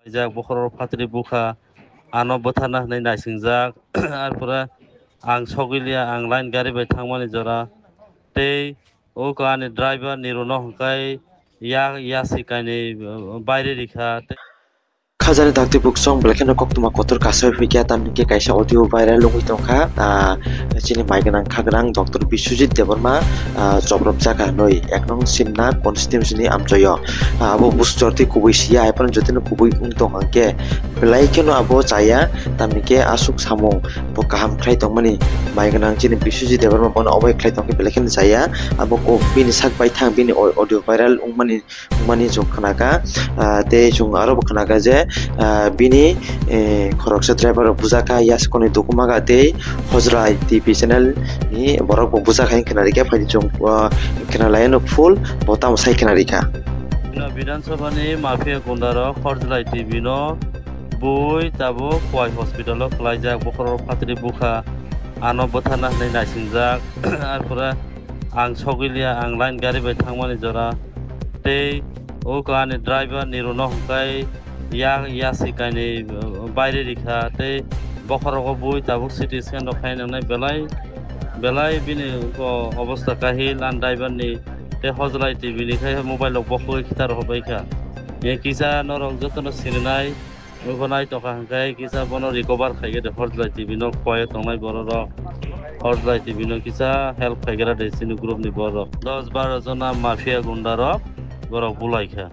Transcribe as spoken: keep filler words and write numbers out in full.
Kaijak bokhorok phatri bukha, ano bwtharna hwnwi naisingjak. Arpore ang sogwiliya, ang line gari bai thangmani jora. Tei o ani driver ni rwno hwnkhe ya, yasi kainwi, uh, baire rikha. Khajani dakti buksong belai kheno koktwma kotor kasai phikya, tamni khe kaisa audio viral wngwi tongkha, ah, chini mai gwnang kha gwnang Doctor Biswajit Debbarma, ah, chobropjak hinwi ek nong Simna constituency ni amchoio. Ah, abo busi jorti kubui siya, hai phano jotino kubui wng tong hwnkhe belai kheno abo chaya, tamni khe aswk samung bo kaham khlai tongmani mai gwnang chini Biswajit Debbarma bono obai khlai tongkhe belai kheno chaya, abo ko bini sak bai thang bini au-, audio viral wngmani wngmani chwng khnakha, ah, tei chwng aro bo khnakha je, ah, bini, eh, khoroksa driver rok bujak kha, yaskonwi dukumaga tei Hojlai T V channel ni borok bo bujak hai khna rikha, phaidi chwng, ah, khna lai no full bo tamo sai khna rikha. Bidhan Sabha ni mafia gunda rok Hojlai T V no bui tabuk Khowai hospital o kwlaijak, bokhorok phatri bukha, ano bwtharna hwnwi naisingjak, arpore ang sogwiliya, ang line gari bai thangmani jora. Tei o ani driver ni rwno hwnkhe ya, yasi kainwi, uh, baire rikha. Tei bokhorogo bui tabuk C T scan rok khai nangnai, belai, belai bini o obostha kahil ani driver ni. Tei Hojlai T V ni khai mobile rok bokhogwi khitar rok bai kha. Ye kisa norok jotono sirinai. Nugo nai tongkha hwnkhe kisa bono recover khaigede Hojlai T V no Khowai tongnai bororok. Hojlai T V no kisa help khaigra de chini group ni borok. Dos baro jona mafia gunda rok borok bulai kha.